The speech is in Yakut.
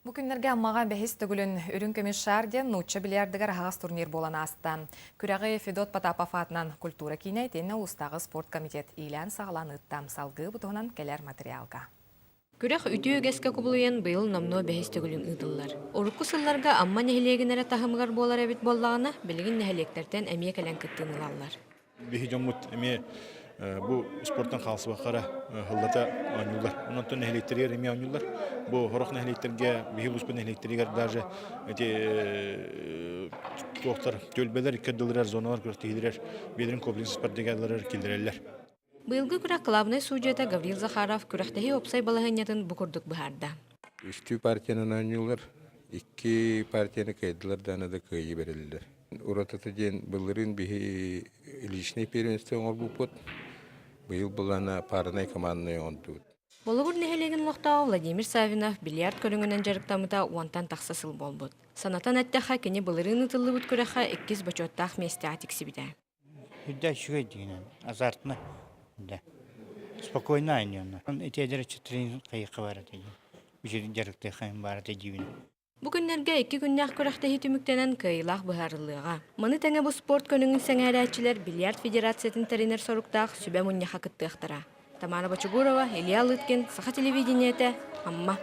Бу күннэргэ Аммаҕа бэһис төгүлүн Үрүҥ көмүс шаар диэн нуучча бильярдыгар аһаҕас турнир буолан ааста. Күрэҕи Федот Потапов аатынан культура киинэ итиэннэ улуустааҕы спорт комитет иилээн-саҕалаан ыытта. Салгыы бу туһунан кэлэр материалга. Күрэх үтүө үгэскэ кубулуйан быйыл номнуо бэһис төгүлүн ыытыллар. Урукку сылларга Амма нэһилиэгин эрэ таһымыгар буолар эбит буоллаҕына, билигин нэһилиэктэртэн эмиэ кэлэн кыттыыны ылаллар. Биһи дьоммут эмиэ бу спортан хаалсыбакка эрэ сыллата оонньууллар. Онон нэһилиэктэригэр эмиэ оонньууллар. Бу сорох нэһилиэктэргэ, биһи улууспут нэһилиэктэригэр даже эти туохтар түөлбэлэр икки ардыларыгар зоналар күрэхтэһиилэрэр биэдэрин комплекс спартакиадаларыгар киллэрэллэр. Быйылгы күрэх кылаабынай судьуйата Гаврил Захаров күрэхтэһии уопсай балаһыанньатын бу курдук быһаарда. Үстүү партиянан оонньуулар, икки партияны кыайдылар даҕаны да кыайыы бэриллэр. Уратыта диэн былырыын биһи личный первенство оҥорбуппут, быйыл былаана парнай команднай оҥордубут. Болугур нэһилиэгин олохтооҕо Владимир Саввинов бильярд көрүҥүнэн дьарыктаммыта уонтан тахса сыл буолбут. Санатан эттэххэ, кини былырыын ыытыллыбыт күрэххэ иккис бочуоттаах миэстэҕэ тиксибитэ. Үрдэ үчүгэй дигинэн, азартно, да. Спокойно айньонно. Ити тренинг хайыхха баар этэ дии. Дьарыктыахха баар этэ диибин. Бу күннэргэ икки күннээх күрэхтэһии түмүктэнэн кыайыылаах быһаарыллыаҕа. Маны тэҥэ бу спорт көрүҥүн сэҥээрээччилэр бильярд федерациятын тэринэр соруктаах сүбэ мунньахха кыттыахтара. Тамара Бочугурова, Илья Лыткин, Саха телевидениетэ, Амма.